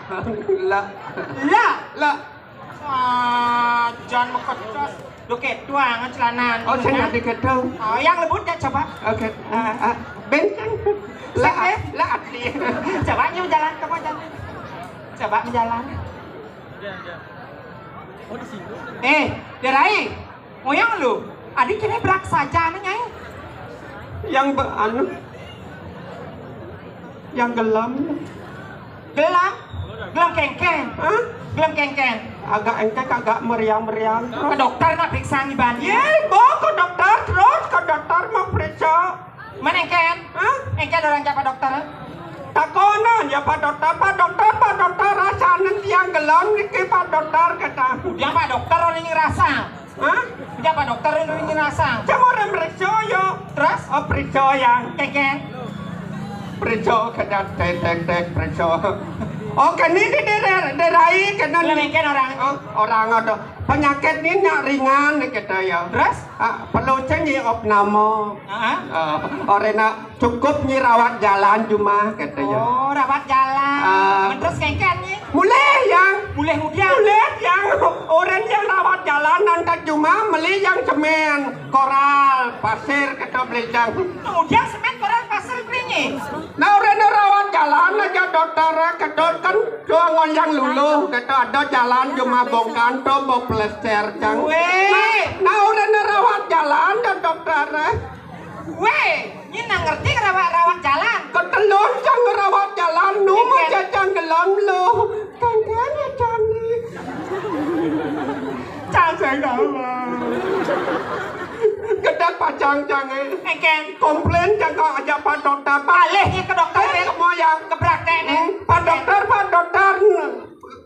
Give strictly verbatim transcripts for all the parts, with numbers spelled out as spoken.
Lah. Lah. Lah. Ah, jangan mekecos. Duh, keduangan celanaan. Oh, saya nggak dikeduh. Oh, yang lembut ya, coba. Oke. Ah, ah. Benteng. Lah, lah, Adli. Coba, nyum jalan, coba jalan. Coba menjalan. Eh, Derai, ngoyang lu. Adik ini berak saja, anu, Nyai. Yang be-, anu, yang gelam. Gelam? Gelam kengkeng. Hah? Gelam kengkeng. Agak engkek, agak meriang-meriang. Ke dokter nak periksa ngiban. Ye, bawa ke dokter terus, ke dokter mau periksa. Mana engken? Hah? Engken orang cak Pak Dokter. Takonan ya Pak Dokter, Pak Dokter, Pak Dokter, rasane tiang gelam niki Pak Dokter, kata. Udah Pak Dokter orang ini rasa. Hah? Udah Pak Dokter orang ini rasa. Cuma orang periksa yo. Terus? Oh, periksa ya. Keken. Periksa kena tek tek tek periksa. Oh, kene di daerah Derai kena. Lah, engken orang. Oh, orang ada. Penyakit ni nak ringan ni kita ya. Terus? Ah, perlu cengi opname. Ah, ah. Ah, orang nak cukup ni rawat jalan cuma kata ya. Oh, rawat jalan. Ah. Terus kengken ni? Mulih yang. Mulih mudian. Mulih yang orang yang rawat jalan nanti cuma meli yang semen, koral, pasir kata beli yang. Mudian semen, koral, pasir beli ni. Nah, orang nak rawat jalan aja dokter kata kan doang yang lulu kata ada jalan cuma bongkan tu mau plester cang. Weh. Nah, nah, orang nak rawat jalan dan dokter. Weh, ini nang ngerti rawat-rawat jalan. Ketelun cang rawat jalan, nu mau cang gelam lo. Kangkanya cang ni. Cang saya galau. Gedek pacang cang eh. Engken. Komplain cang kau ajak Pak Dokter. Balik ni ke dokter. Eh, semua yang kebrak ni. Hmm, Pak Dokter, Pak Dokter.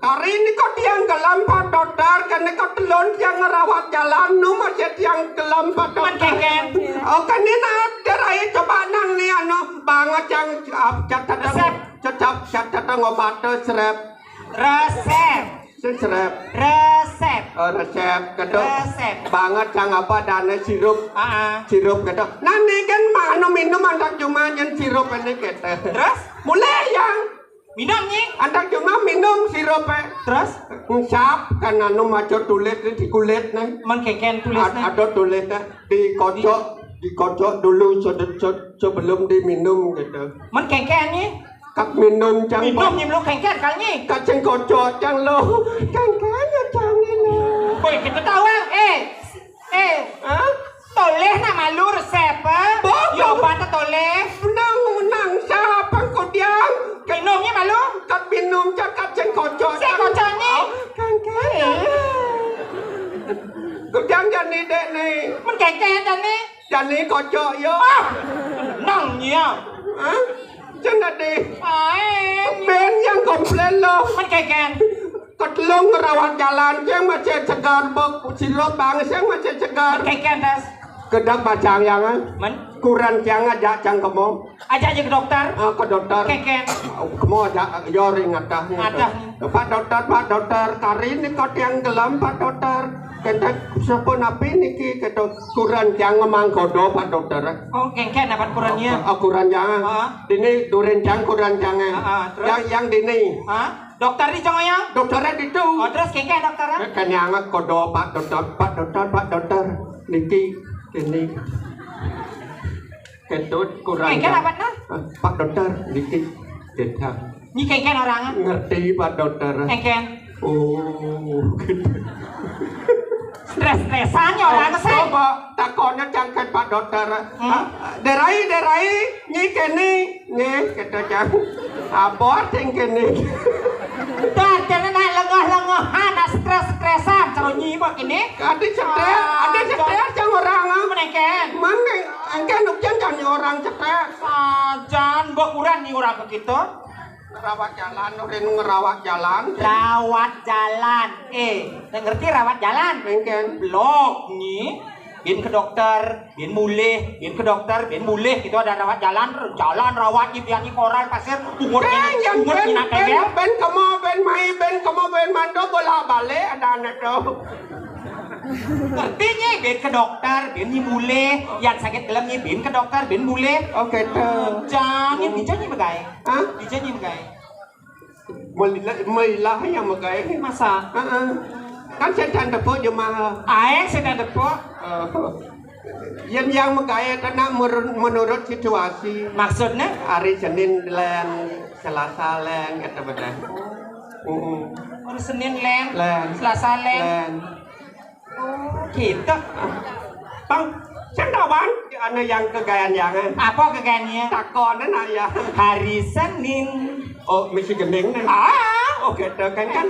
Hari ni kau tiang gelam Pak Dokter, kene kau telun tiang ngerawat jalan, nu masih tiang gelam Pak Dokter. Keken. Oh, kene nak derai coba nang ni anu, banget yang, ah, catat, resep. Cecap, catat ngobat tu serep. Resep. Serep. Resep. Oh, resep. Kedok. Resep. Banget yang apa dana sirup. Ah, ah. Sirup kedok. Nah, ni kan anu minum antak cuma yang sirup ini kita. Terus? Mulai yang Minum ni. Antak cuma minum sirup eh. Terus? Ngusap kan anu maca tulis ni di kulit ni. Mengkeken tulis ni. Ada tulis eh. Dikocok, dikocok dulu se-, se-, sebelum diminum gitu. Mengkeken ni. Kat minum cang. Minum ni belum keken kali ni. Kat ceng kocok cang lo. Keken ya cang ni lo. Boy, kita tahu ah. Eh, Eh, hah? Toleh nak malu resep, eh? Bodoh. Ya, obat toleh. Menang, menang. Siapa kau diam? Minumnya malu? Kat minum cakap ceng kocok. Ceng kocok ni. Oh, kan, kan. Eh. Kau diam jadi dek ni. Mengkeken jadi. Jadi kocok, yo. Ah, nang ya. Hah? Jangan deh. Ae. Ben yang komplain lo. Mengkeken. Ketelung ngerawat jalan, yang masih segar bek, sirup bang, yang masih segar. Keken das. Kedap bacang yang, eh? Men? Kuran yang aja cang kemo. Aja aja ke dokter. Ah, ke dokter. Keken. Kemo aja, yo ring atas ni. Atas ni. Pak Dokter, Pak Dokter, kari ni kau tiang gelam, Pak Dokter. Kenten siapa napi niki, kata kuran yang ngemang kodo, Pak Dokter. Oh, keken dapat kurannya. Oh, oh, kuran yang. Ah. Dini durin yang kuran yang, eh. Ah, ah, terus? Yang, yang dini. Ah? Dokter di cong ya? Dokternya di tu. Oh, terus kengke dokter, ah? Kan yang kodo Pak Dokter, Pak Dokter, Pak Dokter. Niki, kini. Ketut kurang. Kengke apa nah? Ah, Pak Dokter, niki. Dedang. Ni kengke orang, ah? Ngerti Pak Dokter. Kengke. Oh, gitu. Stres-stresan ya orang ke sih. Coba takonnya cangkat Pak Dokter. Hmm. Ah, derai, derai, nyi kene. Nih, kita jam abot yang kene. Dah, kene nak lengah-lengahan, nak stres-stresan, cara nyi buat kene. Ada cetek, ada cetek yang orang, ah. Meneken. Mana? Engke nuk jan jan orang cetek. Sajan, mbok kurang ni orang ke kita. Ngerawat jalan, orang ngerawat jalan. Rawat jalan. Eh, ngerti rawat jalan? Engke. Blok ni. Bin ke dokter, bin mulih, bin ke dokter, bin mulih. Kita ada rawat jalan, jalan rawat di biar di koral pasir, umur Kan, yang ungut ben, minat ben, tembel. Ben kemo, ben mai, ben kemo, ben mando, bolak-balik, ada anak tu. Ngerti ni, bin ke dokter, bin ni mulih, yang sakit gelem ni, bin ke dokter, bin mulih. Oh, gitu. Jangan, bisa ni begai. Hah? Bisa ni begai. Mailah, mailah yang magaé. Masa? Heeh. Kan sétan tepuk jemaah. Aé sétan tepuk. Oh. Yén yang magaé tenan menurut, menurut situasi. Maksudnya? Hari Senin lén, Selasa lén, kata bedah. Heeh. Hari Senin lén, lén. Selasa lén. Lén. Oh, gitu. Bang, sing tawan, ana yang kegayan yang. Apa kegayannya? Takon nak ya. Hari Senin. Oh, mesti gending nih. Ah, oke, tuh kan, kan.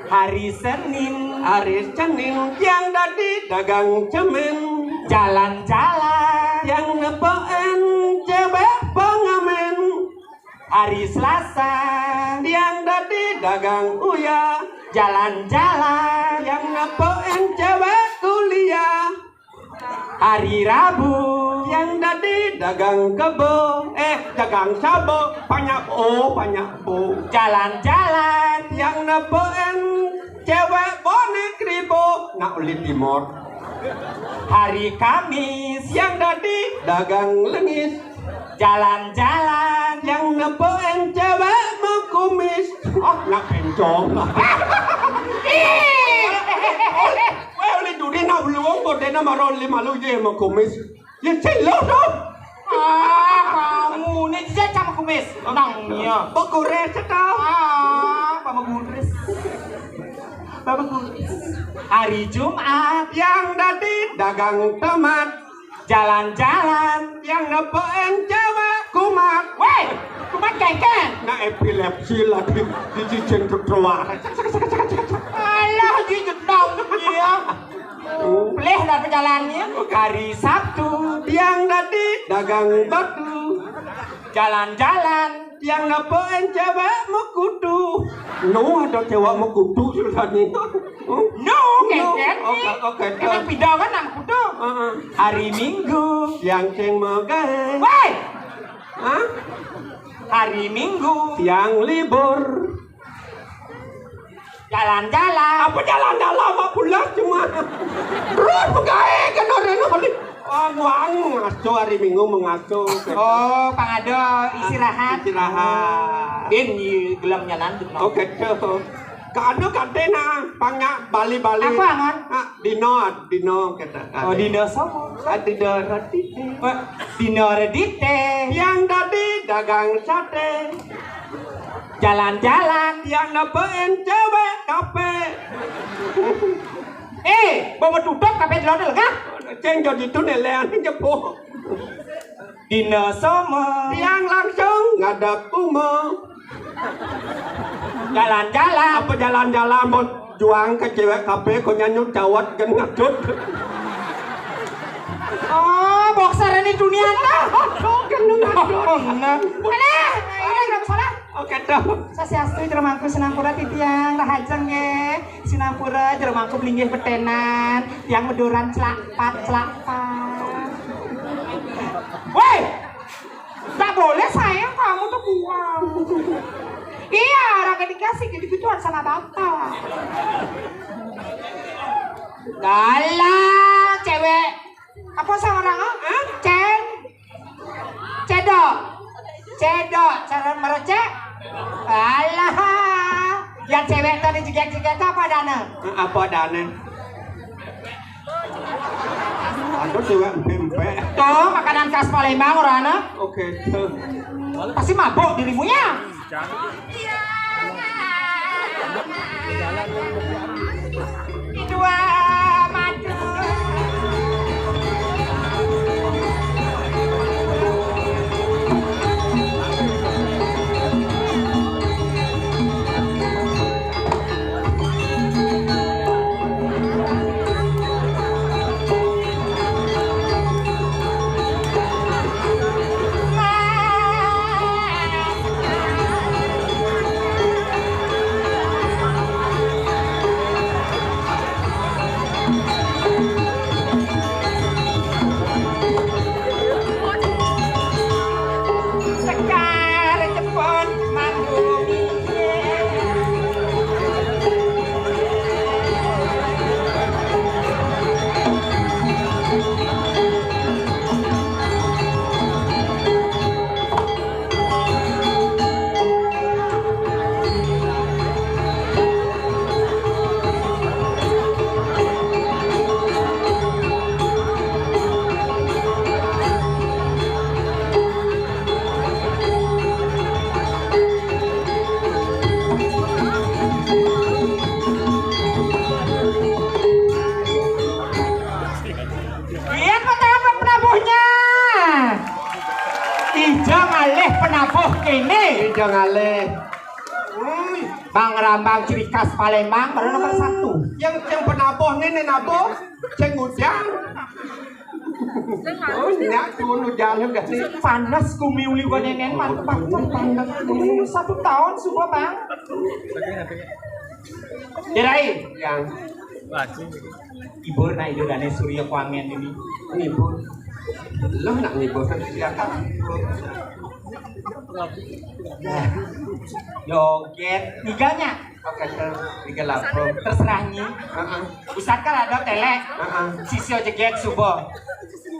Hari Senin. Hari Senin yang tadi dagang cemen. Jalan-jalan. Yang nepoen cewek pengamen. Hari Selasa. Yang tadi dagang uya. Jalan-jalan. Yang nepoen cewek kuliah. Hari Rabu. Yang tadi dagang kebo. Eh, dagang sabo. Banyak, oh, banyak, bu. Jalan-jalan. Yang nepoen cewek bonek ribu. Nak uli timur. Hari Kamis. Yang tadi dagang lengis. Jalan-jalan. Yang nepoen cewek mau kumis. Oh, nak bencong. Ih. Weh, oleh duri nak beluang, bodena maron lima lu je mau kumis. Ya, celo tu. Ah, kamu ni je sama kumis. Nangnya. Pekure setau. Ah, Bapak Gudris. Bapak Gudris. Hari Jumat. Yang tadi dagang tomat. Jalan-jalan. Yang nepoen cewek kumat. Weh, kumat kengkeng. Nak epilepsi lagi. Dijijin keluar. Alah, jijit dong dia. Pelih dah perjalanannya. Hari Sabtu. Yang tadi dagang batu. Jalan-jalan. Yang nepoen cewek mekutu. No, ada cewek mekutu sudah ni. No, kengkeng ni. Oke, oke. Emang pindah kan nak mekutu? Heeh. Hari Minggu. Yang ceng magaé. Weh! Hah? Hari Minggu. Yang libur. Jalan-jalan. Apa jalan-jalan, Mak? Pulang cuma. Terus pegaé kan orang ni. Oh, buang mengasuh hari Minggu mengasuh. Oh, pang ada istirahat. Istirahat. Din, i-, gelam nyanan tu. Oke, tu. Kado kate nah, pangak bali-bali. Apa, Ngan? Ah, dino, dino kata. Oh, dino sama. Ah, dino roti. Wah, dino redite. Yang tadi dagang sate. Jalan-jalan. Yang nepoen cewek kafe. Eh, bawa tutup kafe dulu dah, kah? Ceng jadi tu nelean jepuk. Dina sama. Yang langsung ngadep umum. Jalan-jalan. Apa jalan-jalan, mau juang ke cewek kafe, kau nyanyut cawat kan ngadut. Oh, boxer ini dunia dah. Aduh, kan ngadut. Oh, nah. Alah, ini nggak salah. Oke, dah. Swastiastu, jero mangku sinampura titiang, rahajeng nggih. Sinampura, jero mangku linggih petenan, tiang meduran celakpat, celakpat. Woi! Tak boleh sayang, kamu tuh buang. Iya, orang dikasih gitu-gituan sama bapak. Galak, cewek. Apa sama orang, ah? Hah? Ceng. Cedok. Cedok, cara merecek. Alah. Yang cewek tadi jegek-jegek apa adanya? Apa adanya? Ada cewek empek-empek. Tuh, makanan khas Palembang, orang, ah. Oke, tuh. Pasti mabuk dirimu ya. Dua madu. Ngalih. Hmm. Bang Rambang ciri khas Palembang, baru nomor satu. Yang, yang penabuh ni, ni nabuh, sing ngujang. Oh, nyak turun hujan udah ni. Panas gumi uli gua nenen, mantep banget panas. Satu tahun semua, Bang. Dirai, yang hibur nah itu dane Surya Kuangen ini. Ngibur. Lo nak ngibur kan silakan. Joget, tiganya. Oke, ter-, tiga lapor. Terserah nyi. Heeh. Ustad kan ada tele. Heeh. Sisio jeget subuh.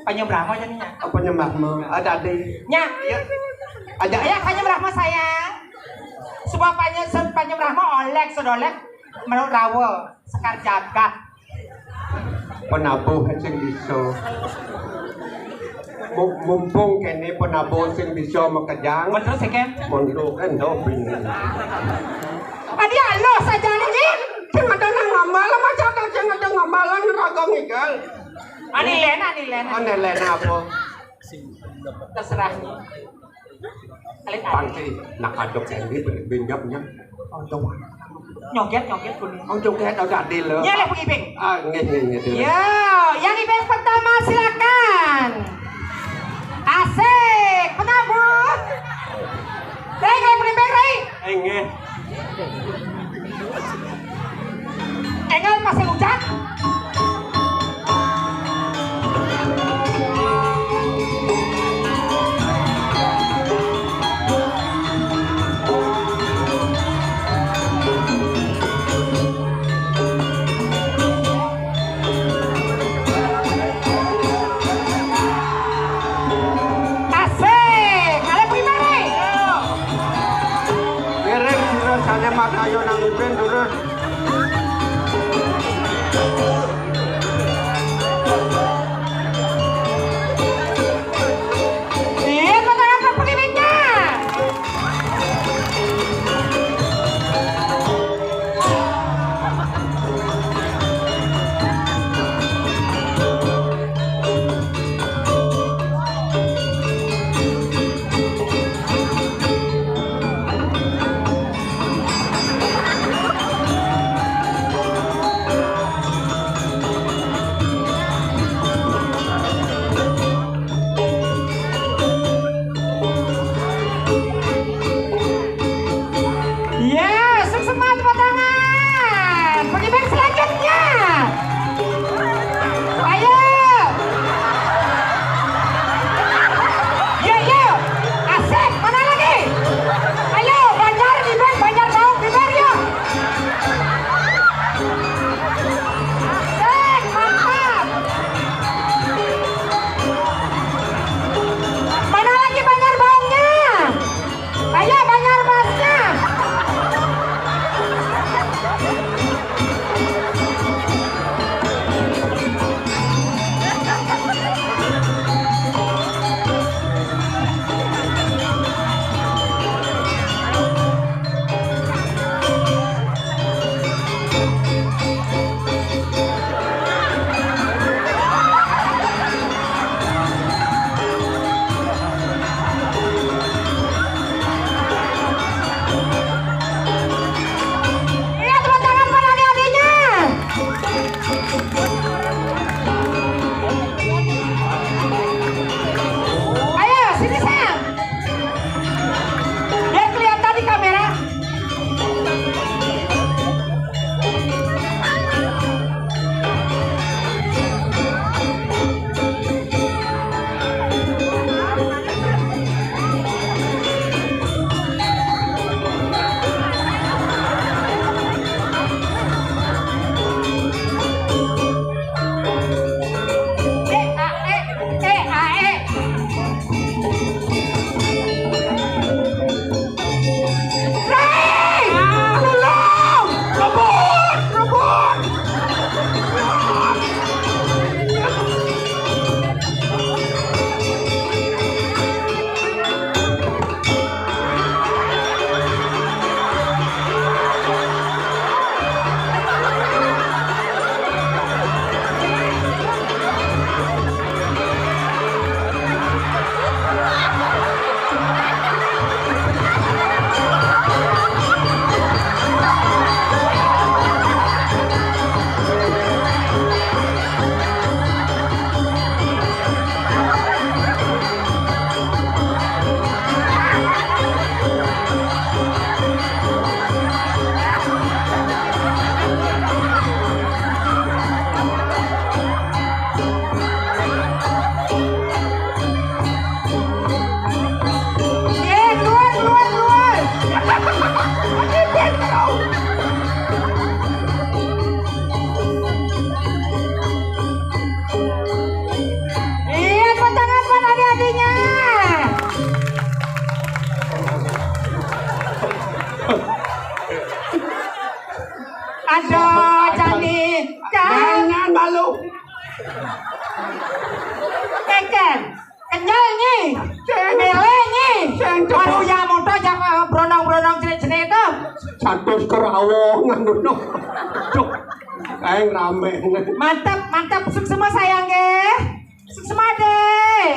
Panjang Brahma jadinya. Apa nyembah mau? Ada deh. Nya. Iya. Aja. Ya, Panjang Brahma sayang. Subuh Panjang, Panjang Brahma olek, sodolek, menurut rawa, sekar jagat. Penabuh sing bisa. Mu-, mumpung kene penabuh sing bisa makejang. Bener sih, Ken. Mondok kan do bini. Adi alus aja nih, Ji. Sing ada nang ngamal, macam ada sing ada ngamalan raga ngigal. Ani Len, Ani Len. Ane Len apa? Terserah. Kalian Pang ada. Sih, nak aduk ini ber-, bingapnya. Oh, coba. Nyoget, nyoget kuning. Oh, joget, oh, adil, lo. Ya, leh, Bang Iping. Ah, nggih, nggih, nggih, nggih. Ya, yang Iping pertama, silakan. Asik, penabuh. Rai, kalau Bang Iping, Rai. Eh, nggih. Enggal masih hujan. Asik. Kalih prima, Rai? Ngiring sira sane makayo nang Ipin durus. Iya, betul apa pengiringnya? Ya, sukses, tepuk tangan. Pengiring selanjutnya. Ayo. Ya, ya. Asik. Mana lagi? Ayo, Banjar, Iban, Banjar Baung, Iban, ya. Asik, mantap. Mana lagi Banjar Baungnya? Ayo, Banjar Basnya. Iya, potong apa tadi hatinya? Aduh, cantik kan? Jangan malu. Keken. Kenyal nyi. Mele nyi. Baru ya motor jangan brondong-brondong jerit-jerit itu. Satu kerawo nganu no. Duh. Kayak rame. Mantap, mantap. Suksma sayang nggih. Suksma, Dek.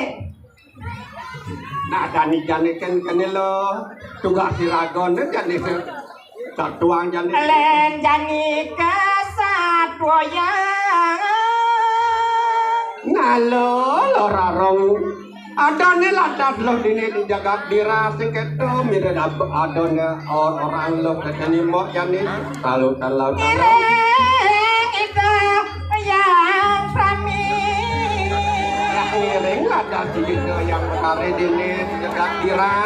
Nah, jani-jani kan kene lo. Tunggal siragon jani se-, satuang jani. Len jani kesatuan. Nah, lo, lo rarong. Adone ladat lo dini di jagat dira sing keto, mire dab-, adone or-, orang lo keteni mbok jani. Kalau, kalau, kalau. Ngiring itu yang sami. Lah, ngiring ladat di kita yang kare dini di jagat dira.